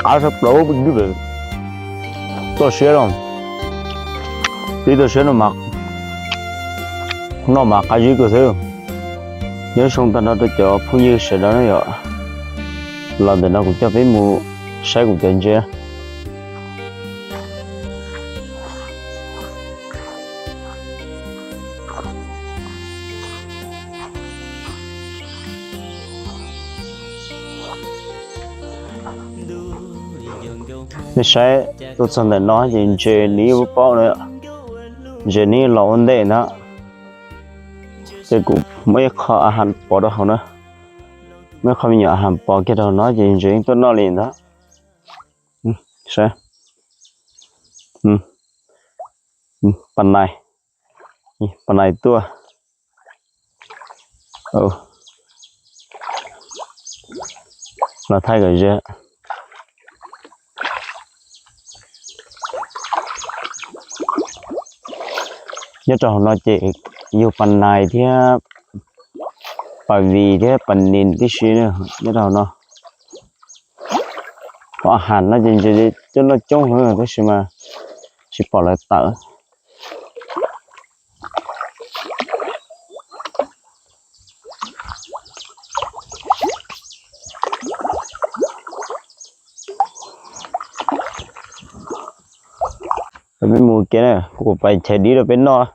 Qab sab plaub, toj siab los, tib toj siab no mas noj mas qab zib kawg xwb. Nyob zoo tag nrho rau cov phooj ywg sawv daws na yom, los ntawm no kuv coj peb mus saib kuv cov ntses. Nej saib tuaj txog ntawm no ces ntses nws yeej paub na, ntses nws yeej los ua ntej ntag. Ces kuv muab ib qho a has pov rau hauv na, muab ib qho me nyuam a has pov kiag rau hauv no ces ntses yeej tuaj noj li ntag. Saib, pas nais, pas nais tuaj. Los thaij kom ze. Nyob rau hauv no ces yug pas nais thiab pas vis thiab pas nis tib si nyob rau hauv no. Qhov a has no ces ntses coj noj coob heev tab sis mas tsis pom lawv tawm. Peb mus ke na, kuv pais chais dib rau peb noj.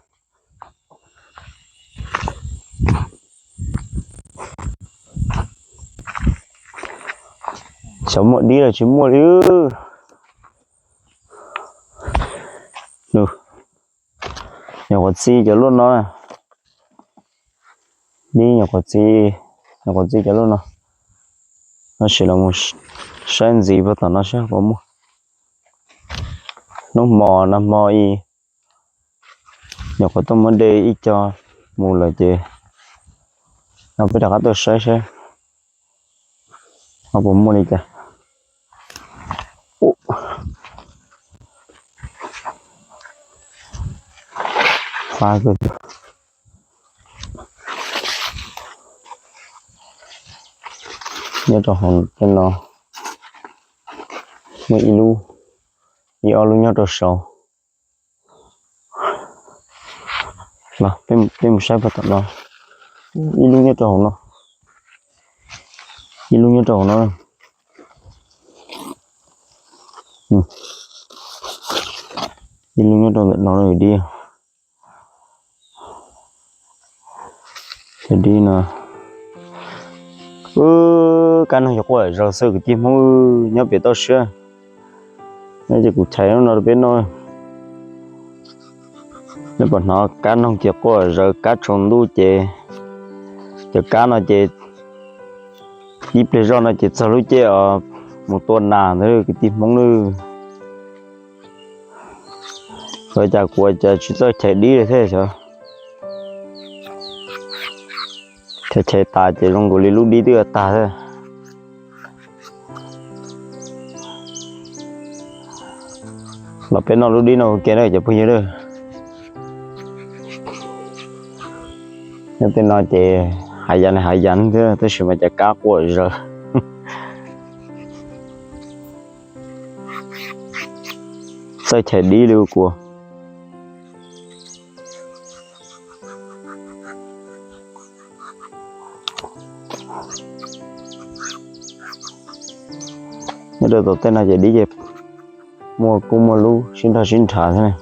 Xyov muaj dib los tsis muaj li. Nyuam qhuav txi cov luaj no. Dib nyuam qhuav txi, nyuam qhuav txi cov luaj no. Tab sis los mus saib ntxiv puag tom no saib puas muaj. Hnub hmo nag hmo ib nyuam qhuav tuaj muab de ib co mus lawm ces no peb rov qab tuaj saib saib puas muaj li cas. Nyob rau hauv tej no muaj ib lub, ib ob lub nyob rau saud. Los peb mus saib puag tom no. Ib lub nyob rau hauv no, ib lub nyob rau hauv no, ib lub nyob rau ntawm no dib. Cov dib no, kab noog ces quaj zaws xwb kwv tij Hmoob nyob pem toj siab. No ces kuv chais no rau peb noj. Nej puas hnov kab noog ces quaj zaws kab tsaus ntuj ces, cov kab no ces ib pliag zoj no ces txog lub caij os mus tua nas ntawd kwv tij Hmoob nawb. Ua cas kuv cas tsis txawj chais dib li thiab xyov. Chais chais tas ces zoo nkaus li lub dib twb yuav tag thiab. Los peb noj lub dib no ua ke na cov phooj ywg. Nyob tej no ces hav yas hav yas thiab tab sis mas cas kab quaj zaws. Txawj chais dib li kuv. Nyob rau tom tej no ces dib ces muaj kuj muaj lub sib nrog sib nrhav thiab.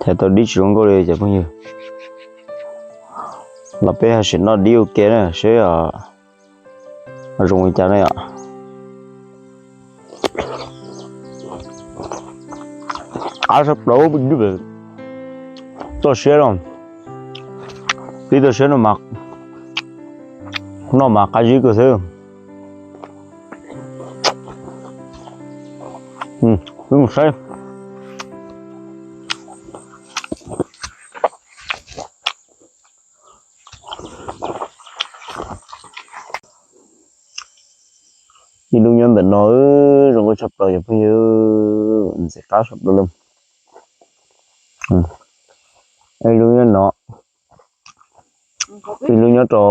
Chais tau dib tsis zoo nkauj li cov phooj ywg. Los peb ho sim noj dib ua ke na seb zoo li cas na yom. Qab sab plaub, toj siab los, tib toj siab no mas noj mas qab zib kawg xwb. Peb mus saib. Ib lub nyob ntawm no, zoo nkauj tshaj plaws cov phooj ywg, ntxim qab tshaj plaws li. Ib lub nyob no, Ib lub nyob rau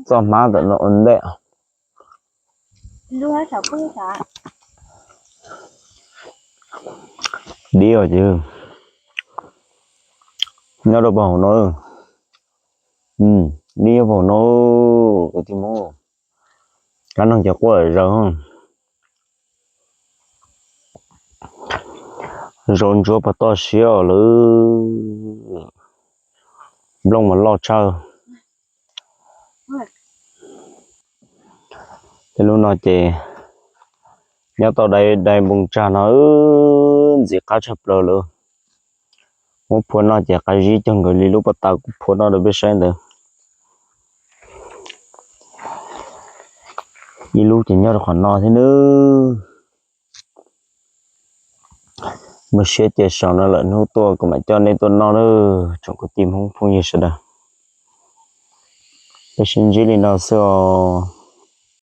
txoj hmab ntawm no ua ntej. Dib os ces nyob rau pem hauv no. Dib nyob pem hauv no, kwv tij Hmoob. Kab noog ces quaj zaws. Zaub ntsuab pog toj siab lawm. Nplooj mas loj tshaj. Tej lub no ces nyob tau dai dai npoo tsag no ntxim qab tshaj plaws lawm. Muab phua noj ces qab zib cog nkawd li lub pas tas kuv phua noj rau peb saib ntawd. Ib lub ces nyob rau qhov no thiab nawb. Muaj siab cia saum no lawm hnub tuaj kuv mam coj nej tuaj noj nawb tsoom kwv tij Hmoob phooj ywg sawv daws. Peb sib ntsib li no xwb os.